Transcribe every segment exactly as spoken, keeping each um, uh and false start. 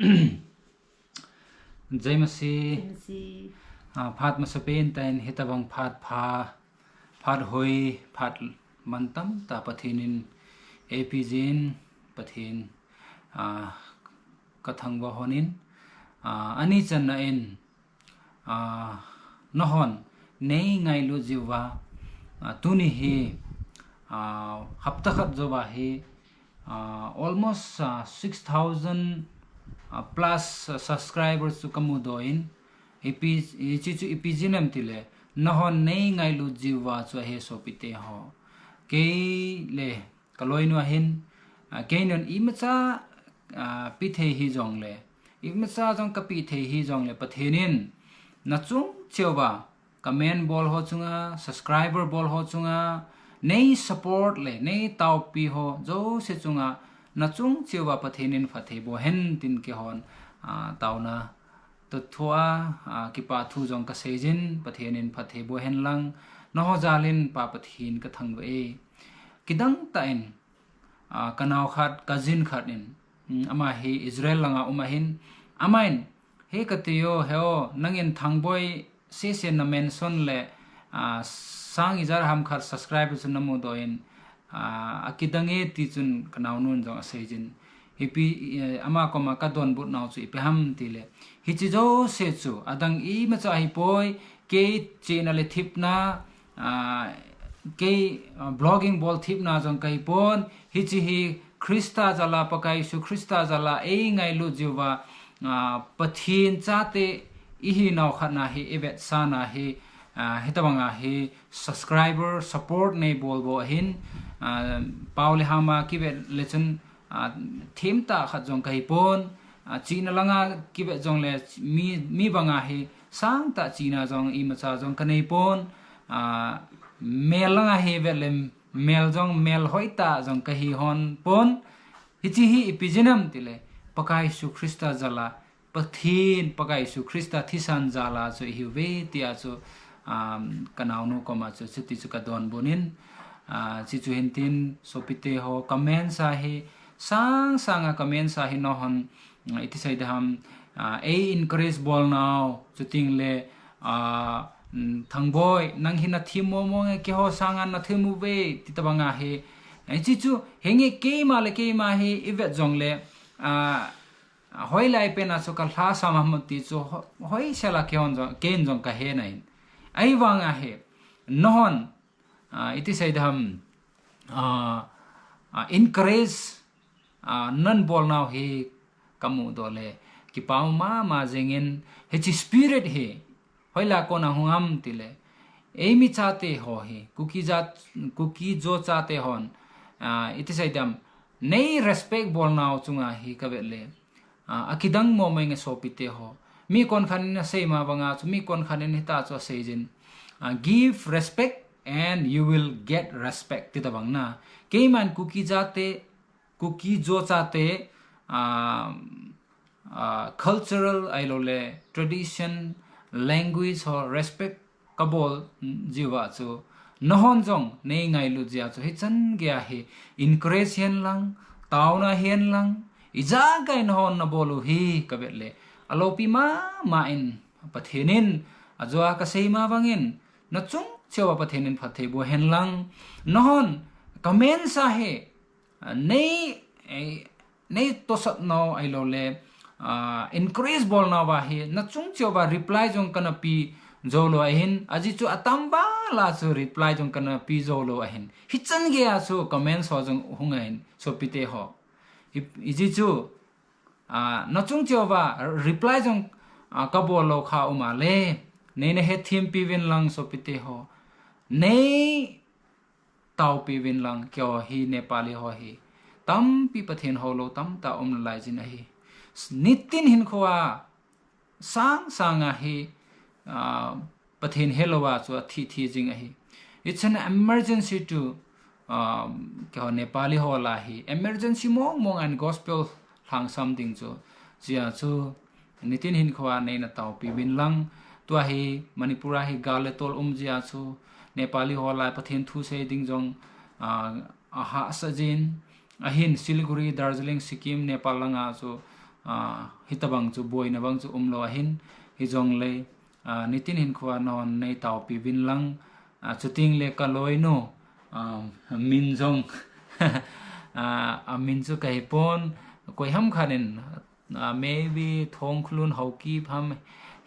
Jai Masih. Jai Masih. Ah, phat masapen tah in hitabang phat pha, phat hoi, phat mantam tah Pathen in eipeh jin, Pathen, ah, kathangvah hon in, ah, ani channa in, ah, nahon neingailut jiuva, ah, tuni hi, ah, hapta khat jouva hi, ah, almost, ah, six thousand, ah, plus, ah, subscribers chu kamudoh in, ipi, hiche chu ipi jeh ham itile, nahon neingailut jiuva chu ahi sopite ho. Kei le kaloinu ahin, ah, keinan imacha, ah, pe thei hijongle, imacha jong kape thei hijongle, Pathen in nachung cheuva, comment bol ho chunga, subscriber bol ho chunga, nei support le nei taopi ho jouse chunga, nachung cheuva Pathen in phatthei boh hen tin keihon, ah, taona toh thua, ah, kipathu jong kaseijin, Pathen in phatthei boh hen lang, naho jal in Pa Pathen kathangvah e. Kidang tah in, ah, kanao khat, cousin khat in, um, ama hi Israel langa um ahin, aman, he kati o, he o, nangin Thangboi sese na mention le, ah, sang ijat ham khat subscriber chu namudoh in, ah, akidang e ti chun kanaonun jong aseijin. Ipi, eh, ama koma kadonbut nau chu ipi ham itile, hiche jouse chu adang imacha ahipoi, kei chihna le thepna, ah, kei, ah, blogging bol thepna jong kahipon, hiche hi Christa jal a, Pakai Jesu Christa jal a eingailut jiuva, ah, Pathen chate ihinau khatna hi, ivetsahna hi, ah, hitabanga hi subscriber, support neibol bou ahin, ah, pao le ham a kivet le chun, ah, themtah khat jong kahipon, ah, chihna langa kivet jongle mi, mi banga hi sangtah chihna jong imacha jong kaneipon, ah, mel langa hi vet le mel jong mel hoitah jong kahi hon pon, hiche hi ipi jeh ham itile, Pakai Jesu Christa jal a, Pathen, Pakai Jesu Christa thisan jal a chu ihiuve tia chu, um, kanaonu koma chu chuti chu kadonbut in, ah, chuche chu hintin sopite ho comments a hi, sang sanga comments a hi nahon, ah, iti sei ding ham, ah, ei encourage bol nau, chuting le, ah, um, Thangboi, nang hi nathem momo nge, keiho sanga nathem uve, ti tabanga hi, eh, chuche chu, henge keima le keima hi ivet jongle, ah, ah, hoilai pena chu kalhasam ham ti chu ho-, hoisel a keihon jong, keiin jong kahe nai. Ahivanga hi, nahon, ah, iti sei ding ham, ah, ah, encourage, ah, nabol nau hi kamudoh le, kipah mama jengin, hiche spirit hi, hoilai a kona hung ham itile, eimi chate ho hi, Kuki jat, Kuki-Zo chate hon, ah, iti sei ding ham, nei respect bol nau chunga hi kavet le, ah, akidang momo nge sopite ho. Mi konkhat in asei ma banga chu, mi konkhat in hitia chu aseijin. Ah, give respect and you will get respect ti tabang na. Keiman Kuki jate, Kuki-Zo chate, ah, ah, cultural ahilou le tradition, language ho respect kabol jiuva chu, nahon jong neingailut jeh a chu, hichan geiya hi encourage hihen lang, taona hihen lang, ijakai nahon nabol u hi kavet le, aloupi mama in Pathen in, ajo a kasei ma bangin, nachung cheuva Pathen in phatthei boh hen lang, nahon comments a hi, ah, nei, eh, nei tosot nau ahilou le, ah, encourage bol nauva hi, nachung cheuva reply jong kana pe jou lou ahin, ajeh chu atam val a chu reply jong kana pe jou lou ahin. Hichan geiya chu comments ho jong hung ahin, sopite ho. I, ijeh chu, ah, nachung cheuva reply jong, ah, kabol lou kha um a le, neina hetthempi uvin lang sopite ho. Nei taopi uvin lang, keiho hi Nepali ho hi tampi Pathen houlou tamtah um nalai jin ahi. Nitin hinkhoa sang sanga hi, ah, Pathen helou a chu athi thi jing ahi. It's an emergency to, ah, keiho Nepali ho lah a hi emergency mong mong in gospel lhangsam ding chu. Jeh a chu nitin hinkhoa neina taopi uvin lang. Tua hi Manipur a hi gal le tol um jeh a chu Nepali ho lah a Pathen thu sei ding jong, ah, ahahsa jin. Ahin Siliguri, Darjeeling, Sikkim, Nepal langa chu, Hitabang chu boina bang chu umlou ahin, hijongle nitin hinkhoa nahon neitaopi uvin lang, chutengle kaloinu min jong amin chu kahepon, koiham khat in, maybe Thongkholun Haokip ham,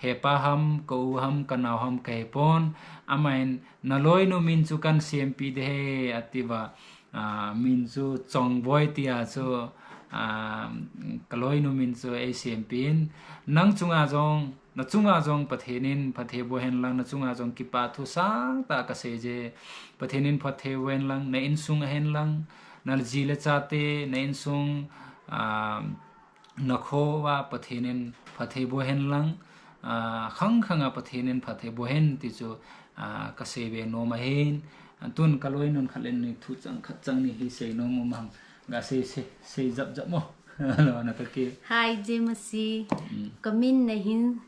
hepa ham, ka u ham, kanao ham kahepon, amahin naloinu min chu kahin sempeh ding ahi atiuva, min chu Chongboi tia chu kaloinu min chu eisempeh in, nang chunga jong, nachunga jong Pathen in phatthei boh hen lang, nachunga jong kipa thu sangtah kasei e. Pathen in phatthei boh hen lang, na insung a hen lang, naji le chate, na insung, nakhoa Pathen in phatthei boh hen lang, khangkhanga Pathen in phatthei boh hen ti chu kaseibe nom ahin. Tun kaloinun khat le ni thu chang khat chang ni hi seinom um ham, gasei, sei japjap mo. Lona kaki. Hi Jemasi, kamin nahin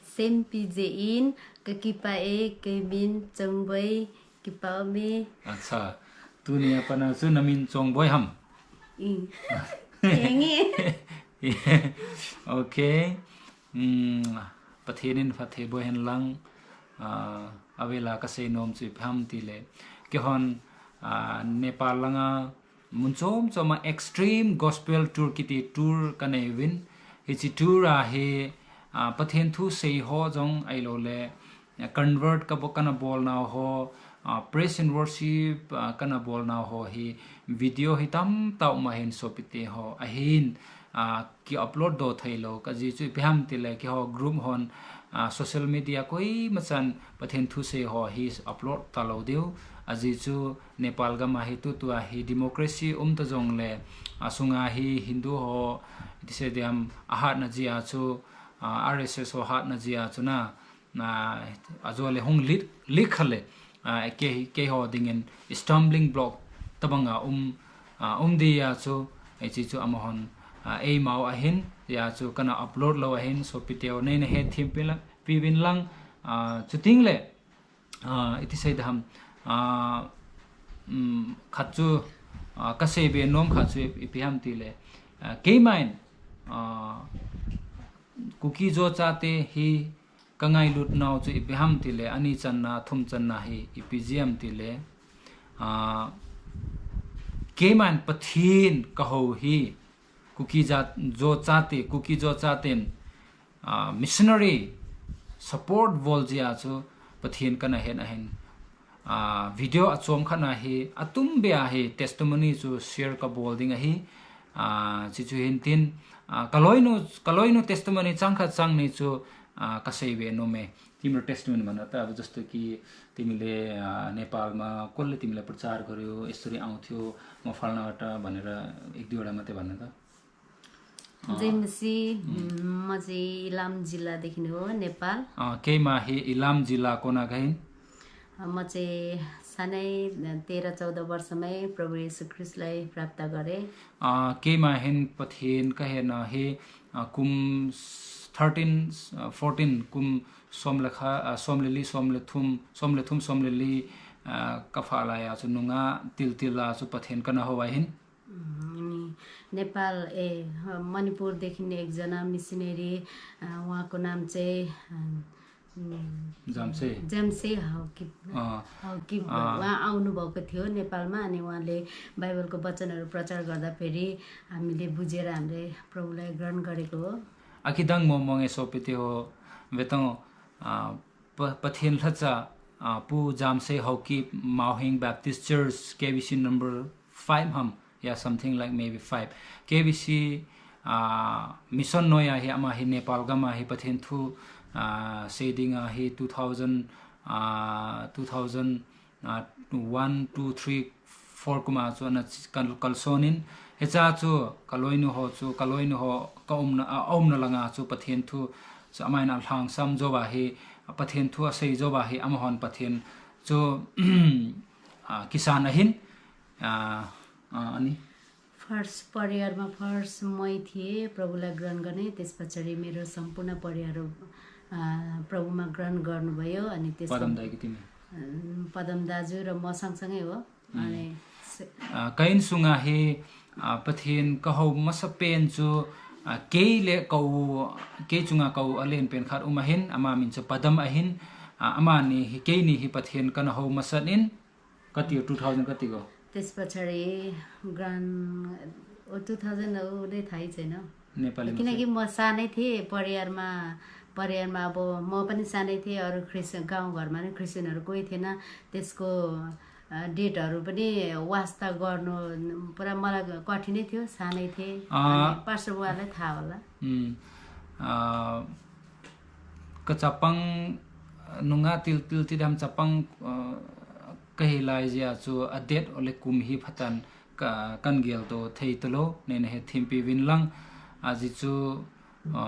sempeh jeh in kakipah e, kamin Chongboi, kipah ume. Acha, tunia pat a chu namin Chongboi ham? Okay. Pathen in phatthei boh hen lang, avela kaseinom chu ipi ham tile, keihon Nepal langa mun chom choma Extreme Gospel Tour kiti tour kanei uvin, hiche tour a hi Pathen thu sei ho jong ahiloule convert kana bolnau ho, praise and worship kana bolnau ho hi video hi tamtah um ahin sopite ho, ahin ki upload doh theilou, ajeh chu ipi ham tile keiho group hon social media koima chan Pathen thu sei ho hi upload talou diu, ajeh chu Nepal gam a hi tutua hi democracy um ta jongle, asunga hi Hindu ho, iti sei diham, ahatna jeh a chu, RSS ho hatna jeh a chu na, ajole hung lit, lit kha le, keiho dingin stumbling block tobanga um, um dia chu, hiche chu amahon eimau ahin, hijeh a chu kana upload lou ahin, sopiteu neina hetthempi uvin lang, chutengle, iti sei diham, khat chu, kaseibe nom khat chu ipi ham tile, keiman Kuki-Zo chate hi kangailut nau chu ipi ham tile, ani channa, thum channa hi ipi jeh ham tile, keiman Pathen kahou hi Kuki-Zo chate, Kuki-Zo chaten missionary support bol jeh a chu Pathen kana het ahin, video achom khat na hi atumbeh a hi testimony chu share kabol ding ahi, chuchu hintin, kaloinu, kaloinu testimony chang khat chang ni chu kaseibe nom e. तिम्रो testimony भन्न त अब जस्तो कि तिमीले नेपालमा कसले तिमीलाई प्रचार गर्यो, यसरी आउँथ्यो, म फलानाबाट भनेर एक दुईवटा मात्रै भन्न त। Jemasi, म चाहिँ इलाम जिल्लादेखि हो, Nepal. Keima hi Ilam jilla kona kahin। म चाहिँ सानै तेह्र चौध वर्षमै प्रभु येशू ख्रिस्टलाई प्राप्त गरेँ। Keima hin Pathen kahetna hi kum thirteen, fourteen, kum som le khat, som le li, som le thum, som le thum, som le li kapha laiya chu nunga tiltil a chu Pathen kana hou ahin। Nepal, ए, मणिपुरदेखि एकजना मिसनरी, उहाँको नाम चाहिँ जाम्से हाउकिप, हाउकिप, उहाँ आउनुभएको थियो नेपालमा। अनि उहाँले बाइबलको वचनहरू प्रचार गर्दाखेरि हामीले बुझेर हामीले प्रभुलाई ग्रहण गरेको हो। Akidang mong mong e sopite ho, vetang, Pathen lhacha, Pu Jamsei Haokip, Mauhing Baptist Church, K B C number five ham, yeah, something like maybe five. K B C mission noiya hi ama hi Nepal gam a hi Pathen thu sei dinga hi two thousand, two thousand one, two, three, four kuma chu ana kalson in, hicha chu kaloinu ho chu, kaloinu ho kaumna, aumna langa chu Pathen thu chu amahin alhangsam jouva hi, Pathen thu asei jouva hi amahon Pathen chu kisan ahin, ani। First परिवारमा first मै थिएँ प्रभुलाई ग्रहण गर्ने, त्यस पछाडि मेरो सम्पूर्ण परिवार प्रभुमा ग्रहण गर्नुभयो। अनि त्यस पदम दाजु र म सँगसँगै हो। Ka insunga hi Pathen kahou masapen chu A, kei le ka u, kei chunga ka u alen pen khat um ahin, ama min chu Padam ahin, a, amani hi, keini hi Pathen kana hou masat in, kati two thousand kati ko. त्यस पछाडि ग्रान्ड, ओ, two thousand हो, नै थाहै छैन। नेपाली किनकि म सानै थिएँ, परिवारमा, परिवारमा अब म पनि सानै थिएँ, अरू क्रिस्चियन, गाउँघरमा नै क्रिस्चियनहरू कोही थिएन। त्यसको, अ, डेटहरू पनि वास्ता गर्नु पुरा मलाई कठिनै थियो, सानै थिएँ। अँ। अनि पास्टर बुवालाई थाहा होला। उम्, अ, ka chapang nunga til, til ti dam chapang, a, ka hi lai jeh chu a date ole kum hi phatan ka, kan gel to thei talou, nei na hethem pi vin lang, ajeh chu, a,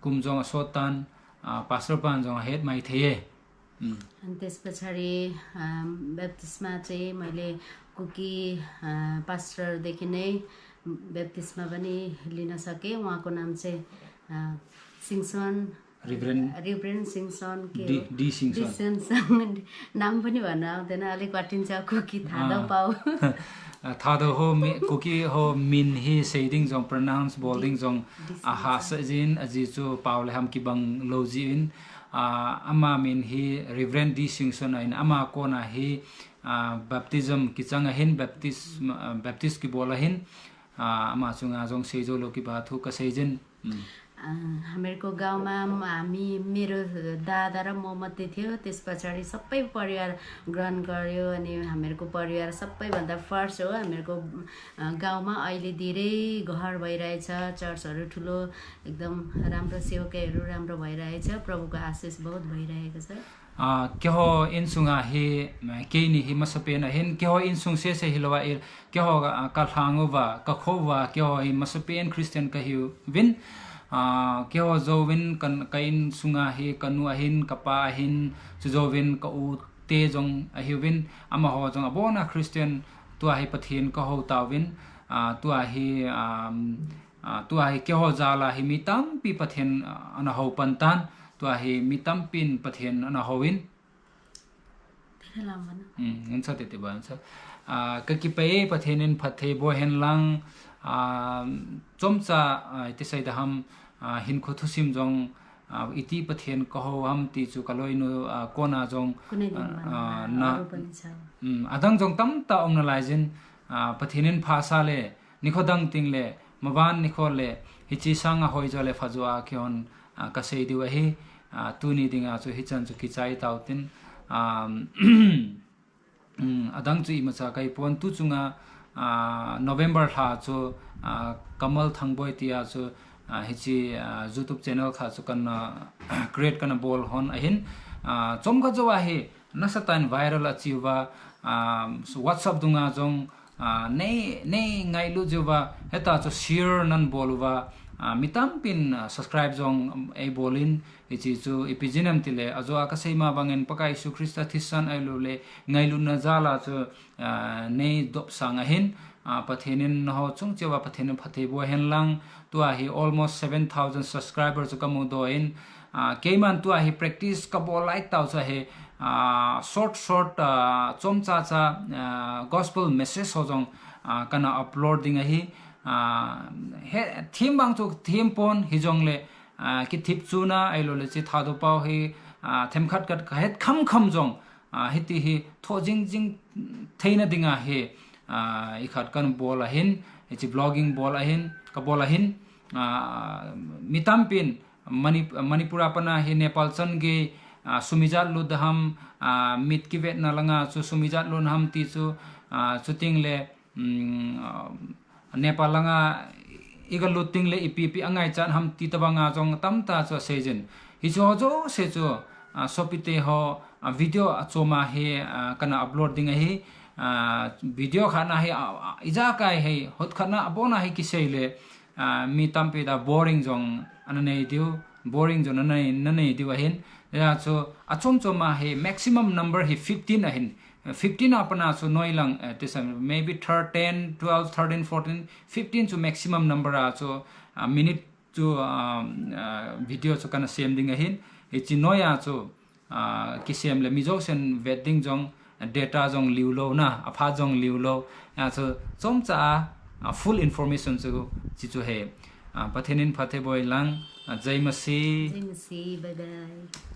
kum jong asot tan, a, pastor pan jong ahet mai thei e. उम्। अनि त्यस पछाडि, अ, ब्याप्टिस्मा चाहिँ मैले कुकी, अ, पास्टरदेखि नै ब्याप्टिस्मा पनि लिन सकेँ। उहाँको नाम चाहिँ, अ, सिङ्सन, Reverend रेभरेन्ड सिङ्सन के डी, हो? डी सिङ्सन। डी सिङ्सन। नाम पनि भन्न आउँदैन, अलिक कठिन छ, कुकी थाहा अँ। पाउ। अ, Thadou ho mi, Kuki ho min hi seiding jong, pronounce bolding jong, D सिङ्सन। Aha sa jin, ajeh chu pau le ham kibang lou jin, a, ama min hi Reverend D Singson ahin, ama kona hi, a, baptism kichang ahin, baptism, a, Baptist kibol ahin, a, ama chunga jong seijou lou kiba thu ka seijin. उम्। अ, हामीहरूको गाउँमा म-, हामी, मेरो दादा र म मात्रै थियो। त्यस पछाडि सबै परिवार ग्रहण गर्यो। अनि हामीहरूको परिवार सबैभन्दा फर्स्ट हो। हामीहरूको, अ, गाउँमा अहिले धेरै घर भइरहेछ, चर्चहरू ठुलो, एकदम राम्रो सेवकाईहरू राम्रो भइरहेछ। प्रभुको आशिष बहुत भइरहेको छ। A, keiho insung a hi, keini hi masapen ahin, keiho insung sese hilou a, keiho, a, ka lhang uva, ka kho uva, keiho hi masapen Christian ka hiuvin, a, keiho jouvin ka, ka insung a hi, ka nu ahin, ka pa ahin, chujouvin ka u te jong ahiuvin, amaho jong abona Christian, tua hi Pathen ka hou tauvin, a, tua hi, um, a, tua hi keiho jal a hi mi tampi Pathen, a, ana hou pan tan, tua hi mi tampin Pathen ana houvin. Thei lam vana. Hmm, nsa te te ba nsa. A, ka kipah e, Pathen in phatthei boh hen lang, a, chomcha, a, iti sei da ham, a, hinkho thusim jong, a, iti Pathen ka hou ham ti chu ka loinu, a, kona jong, Kunai din a, vana, a, na, aru pani sa. Hmm, adang jong tamtah um nalai jin, a, Pathen in pha sa le, nikho dang ting le, maban nikho le, hiche sang a hoi jo le pha jo a kihon, a, ka sei diu ahi, a, tuni ding a chu hichan chu kichai tau tin, um, um, adang chu imacha ka hi pon tu chunga, a, November lha chu, a, Kamal Thangboi tia chu, a, hiche, a, YouTube channel kha chu kana, a, create kana bol hon ahin, a, chomkhat jou a hi, nasatah in viral a chi uva, um, WhatsApp dunga jong, a, nei, nei ngailut jiuva, heta chu share nan bol uva, a, mi tampin, a, subscribe jong, um, ei bol in, hiche chu ipi jin ham tile, ajo a ka sei ma bangin Pakai Jesu Christa thisan ahilou le, ngailutna jal a chu, a, nei dopsang ahin, a, Pathen in nangho chung cheh uva Pathen in phatthei boh hen lang, tua hi almost seven thousand subscriber chu ka mu doh in, a, keiman tua hi practice ka bol lai tau chu hi, a, short short, a, chomcha cha, a, gospel message ho jong, a, kana upload ding ahi, a, he, thim bang chu thim pon hijong le, a, kithip chuna ahilou le hiche Thadou pau hi, a, themkhat khat ka het kham kham jong, a, hiti hi tho jing jing theina dinga hi, a, ikhat kan bol ahin, hiche vlogging bol ahin, ka bol ahin, a, mi tampin Mani-, Manipur a pat a hi Nepal chan gei, a, sum ijat lut da ham, a, mit kivetna langa chu sum ijat lut ham ti chu, a, chuting le, um, a, Nepal langa iga lut ting le ipi ipi angaichat ham ti tabanga jong tamtah chu asei jin. Hichu ho jouse chu, a, sopite ho, a, video achom a hi, a, kana upload ding ahi, a, video khat na hi, a, a, ijakai hi, hot khat na abon a hi kisei le, a, mi tampi ta boring jong ana nei diu, boring jong na nei, na nei diu ahin. Ya chu achom chom a hi maximum number hi fifteen ahin. Fifteen a pat a chu noi lang, eh, this, uh, maybe thirteen, twelve, thirteen, fourteen, fifteen chu maximum number a chu, a, minute chu, um, a, video chu kana sem ding ahin. Hiche noi a chu, a, kisem le mi jousen vet ding jong, data jong liu lou na, aphat jong liu lou. A, chu chomcha a, a, full information chu, chi chu he. Ah, Pathen in phatthei boh hen lang. Ah, Jai Masih. Jai Masih, bye bye.